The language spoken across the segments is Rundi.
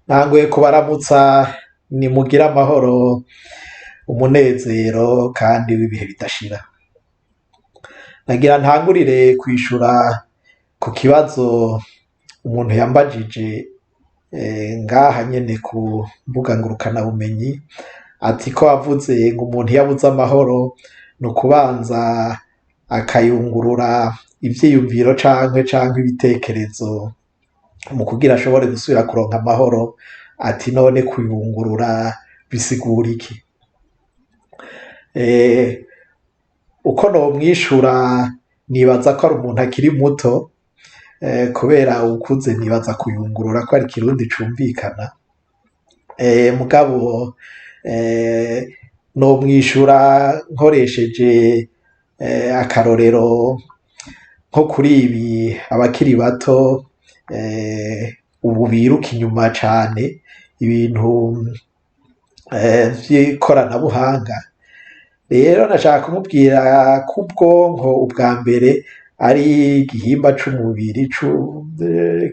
Ntanguye kubaramutsa, nimugire amahoro, umunezero kandi w'ibihe bidashira. Nagira ntangurire kwishura ku kibazo umuntu yambajije ngaha nyene ku mbuga ngurukanabumenyi, ati ko wavuze ngo umuntu iyo abuze amahoro ni ukubanza akayungurura ivyiyumviro canke ibitekerezo mu kugira ashobore gusubira kuronka amahoro, ati none kuyungurura bisigura iki? Uko nomwishura, nibaza ko ari umuntu akiri muto, kubera uwukuze nibaza kuyungurura ko ari ikirundi cumvikana. Mugabo nomwishura nkoresheje akarorero nko kuri ibi abakiri bato ubu biruka inyuma cane ibintu vy'ikoranabuhanga. Rero nashaka kumubwira ko ubwonko ubwa mbere ari igihimba c'umubiri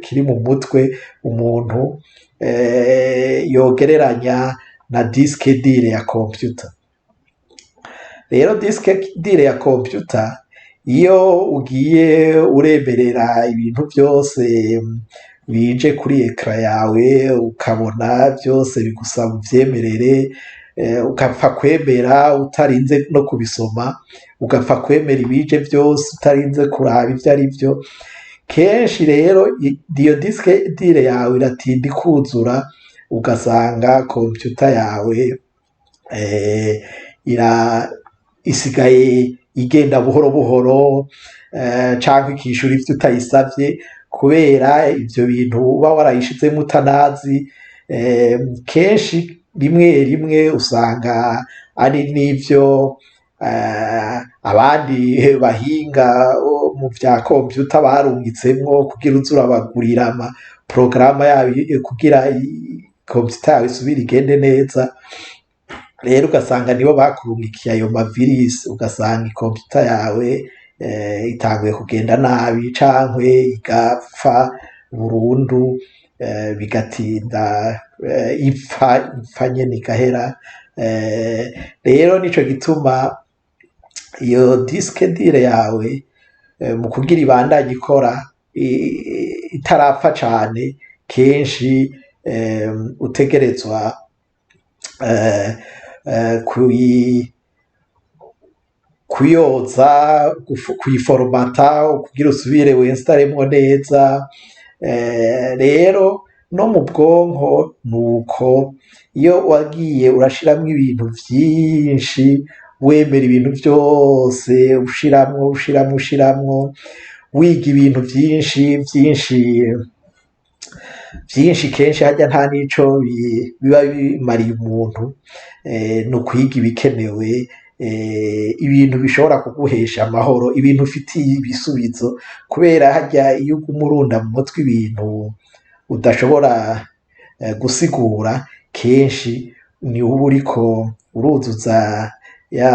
kiri mu mutwe umuntu yogereranya na disque dure ya computer. Rero disque dure ya computer, iyo ugiye uremerera ibintu vyose bije kuri écran yawe, ukabona vyose bigusaba uvyemerere, ugapfa kwemera utarinze no kubisoma, ugapfa kwemera ibije vyose utarinze kuraba ivyo arivyo, kenshi rero iyo disque dure yawe iratinda ikuzura, ugasanga computer yawe isigaye igenda buhoro buhoro, canke ikishura ivyo utayisavye, kubera ivyo bintu uba warayishizemwo utanazi. Kenshi rimwe rimwe usanga ari n'ivyo abandi bahinga mu vya computer barungitsemwo kugira uze urabagurira ama porogaramu yabo kugira computer yawe isubire igende neza. Rero ugasanga nibo bakurungikiye ayo ma virus, ugasanga icomputer yawe itanguye kugenda nabi cankwe igapfa burundu, bigatinda ipfa nyene igahera. Rero nico gituma iyo disque dure yawe, mu kugira ibandanye ikora itarapfa cane, kenshi utegerezwa kuyoza, kuyiforomata kugira usubire winstallemwo neza. Rero no mu bwonko nuko, iyo wagiye urashiramwo ibintu vyinshi, wemera ibintu vyose, ushiramwo, ushiramwo, ushiramwo, wiga ibintu vyinshi vyinshi vyinshi, kenshi harya nta nico biba bimariye umuntu. Ni ukwiga ibikenewe, ibintu bishobora kuguhesha amahoro, ibintu ufitiye ibisubizo, kubera harya iyo uguma urunda mu mutwe ibintu udashobora gusigura, kenshi ni uba uriko uruzuza ya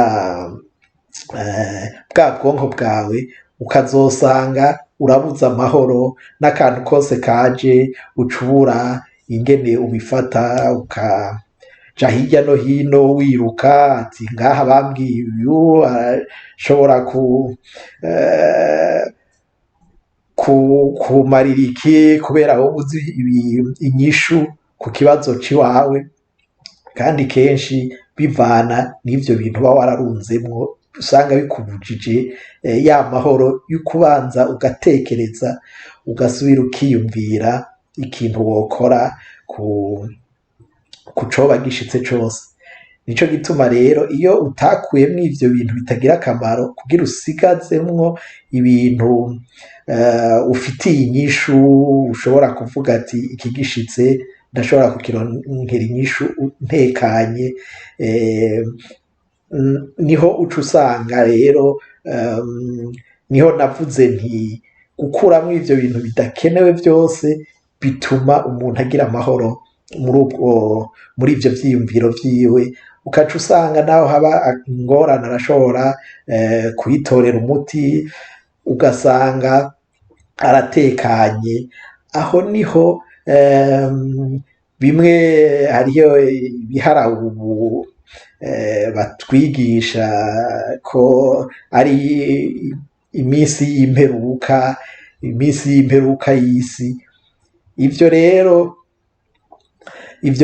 bwa bwonko bwawe, ukazosanga urabuze amahoro, n'akantu kose kaje ucubura ingene ubifata, ukaja hirya no hino wiruka, ati ngaha bambwiye uyu arashobora kumarira iki, kubera wowe uzi inyishu ku kibazo c'iwawe, kandi kenshi bivana n'ivyo bintu uba wararunzemwo, usanga bikubujije ya mahoro y'ukubanza ugatekereza, ugasubira ukiyumvira ikintu wokora ku coba gishitse cose. Nico gituma rero iyo utakuyemwo ivyo bintu bitagira akamaro kugira usigazemwo ibintu ufitiye inyishu, ushobora kuvuga ati iki gishitse ndashobora kukironkera inyishu ntekanye, niho uca usanga rero niho navuze nti gukuramwo ivyo bintu bidakenewe vyose bituma umuntu agira amahoro muri ubwo, muri ivyo vyiyumviro vyiwe, ukaca usanga naho haba ingorane arashobora kuyitorera umuti, ugasanga aratekanye. Aho niho Bimwe hariyo ibiharawe ubu batwigisha ko ari iminsi y'imperuka, iminsi y'imperuka y'isi. Ivyo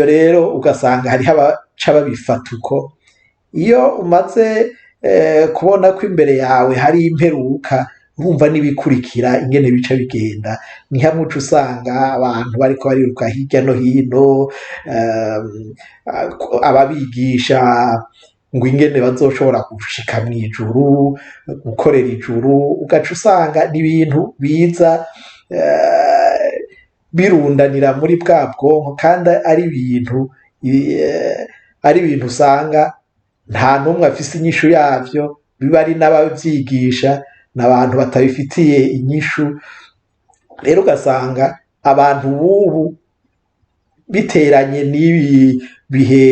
rero ugasanga hariho abaca babifata uko. Iyo umaze kubona ko imbere yawe hari imperuka, urumva n'ibikurikira ingene bica bigenda. Ni hamwe uca usanga abantu bariko bariruka hirya no hino, ababigisha ngo ingene bazoshobora gushika mw'ijuru, gukorera ijuru, ugaca usanga n'ibintu biza birundanira muri bwa bwonko, kandi ari ibintu usanga nta n'umwe afise inyishu yavyo. Biba ari n'abavyigisha n'abantu batabifitiye inyishu. Rero ugasanga abantu b'ubu biteranye n'ibi bihe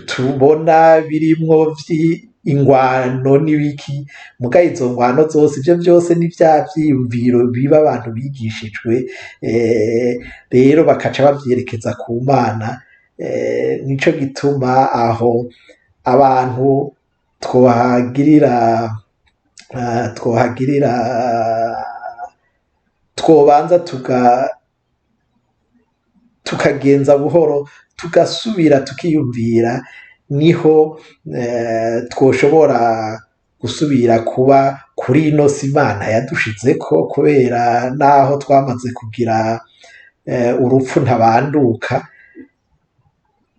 tubona birimwo ingwano n'ibiki, muga izo ngwano zose, ivyo vyose ni vya vyiyumviro biba abantu bigishijwe, rero bakaca bavyerekeza ku Mana. Nico gituma aho abantu twohagirira twobanza tukagenza buhoro, tugasubira tukiyumvira, niho twoshobora gusubira kuba kuri ino si Imana yadushizeko, kubera naho twamaze kugira urupfu ntabanduka.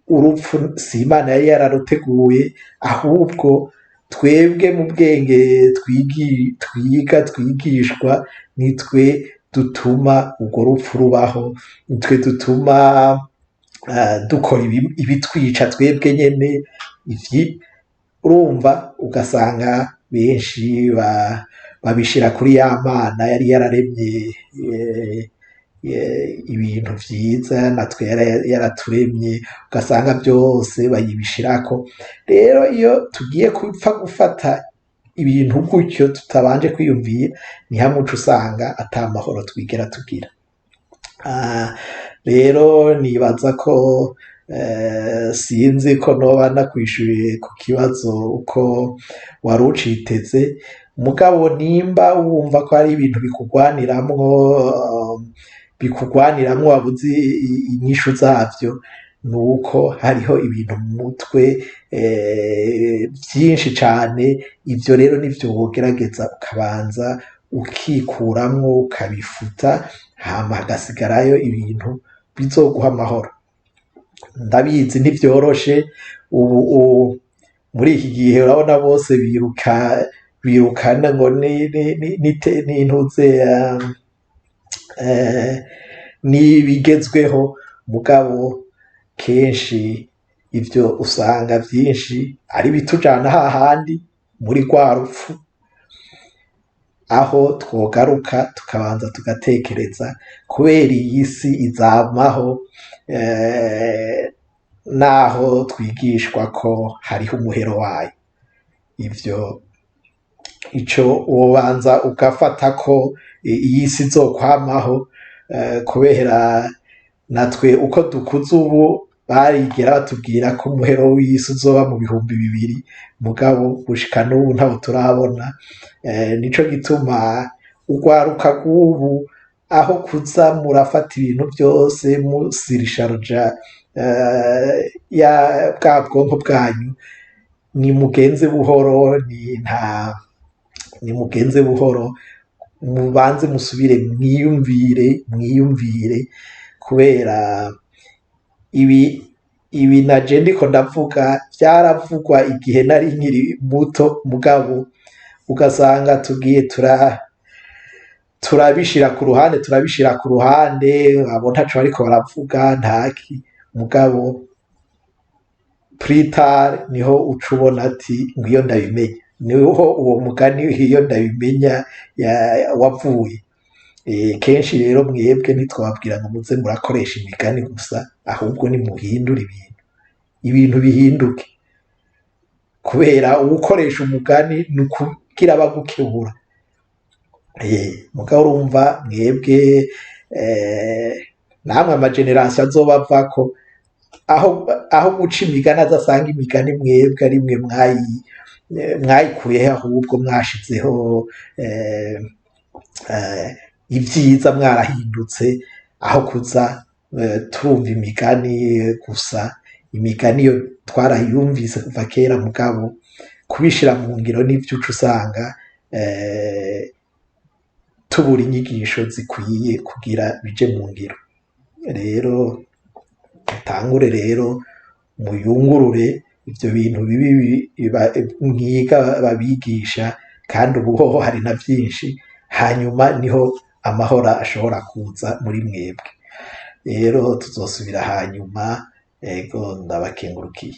Urupfu si Imana yari yararuteguye, ahubwo twebwe mu bwenge twiga twigishwa nitwe dutuma urwo rupfu rubaho, nitwe dutuma dukora ibitwica twebwe nyene. Urumva ugasanga benshi babishira kuri ya Mana yari yararemye ibintu vyiza, natwe yaraturemye, ugasanga vyose bayibishirako. Rero iyo tugiye gupfa gufata ibintu gutyo tutabanje kwiyumvira, ni hamwe uca usanga ata mahoro twigera tugira. Rero nibaza ko sinzi ko noba nakwishuye ku kibazo uko wari uciteze, mugabo nimba wumva ko hari ibintu bikugwaniramwo wabuze inyishu zavyo, nuko hariho ibintu mu mutwe vyinshi cane. Ivyo rero nivyo wogerageza ukabanza ukikuramwo, ukabifuta, hama hagasigarayo ibintu bizoguha amahoro. Ndabizi ntivyoroshe ubu muri iki gihe, urabona bose biruka birukana ngo n'intuze n'ibigezweho, mugabo kenshi ivyo usanga vyinshi ari bitujana hahandi muri rwa rupfu, aho twogaruka tukabanza tugatekereza, kubera iyi si izamaho naho twigishwa ko hariho umuhero wayo. Ivyo ico wobanza ugafata ko iyi si izokwamaho, kubera natwe uko dukuze ubu barigera batubwira ko umuhero w'isi uzoba mu 2000, mugabo gushika n'ubu ntawo turabona. Nico gituma urwaruka rw'ubu, aho kuza murafata ibintu vyose musirisharuja ya bwa bwonko bwanyu, ni mugenze buhoro, ni nta ni mugenze buhoro, mubanze musubire mwiyumvire, mwiyumvire, kubera ibi naje ndiko ndavuga vyaravugwa igihe nari nkiri muto, mugabo ugasanga tugiye turabishira ku ruhande, turabishira ku ruhande, abo ntaco bariko baravuga ntaki. Mugabo plus tard niho uca ubona ati ngo iyo ndabimenya, niho uwo mugani "iyo ndabimenya" wavuye. Kenshi rero mwebwe ntitwababwira ngo muze murakoresha imigani gusa, ahubwo nimuhindure ibintu, ibintu bihinduke, kubera uwukoresha umugani ni ukugira bagukebura. Mugabo urumva mwebwe Namwe ama générations azobavako, aho guca imigani azasanga imigani mwebwe ari mwe mwayikuyeho, ahubwo mwashizeho ivyiza, mwarahindutse, aho kuza turumva imigani gusa. Imigani yo twarayumvise kuva kera, mugabo kubishira mu ngiro nivyo uca usanga tubura inyigisho zikwiye kugira bije mu ngiro. Rero mutangure rero muyungurure ivyo bintu bibi mwiga babigisha, kandi ubu hoho hari na vyinshi, hanyuma niho amahoro ashobora kuza muri mwebwe. Rero tuzosubira hanyuma. Ego, ndabakengurukiye.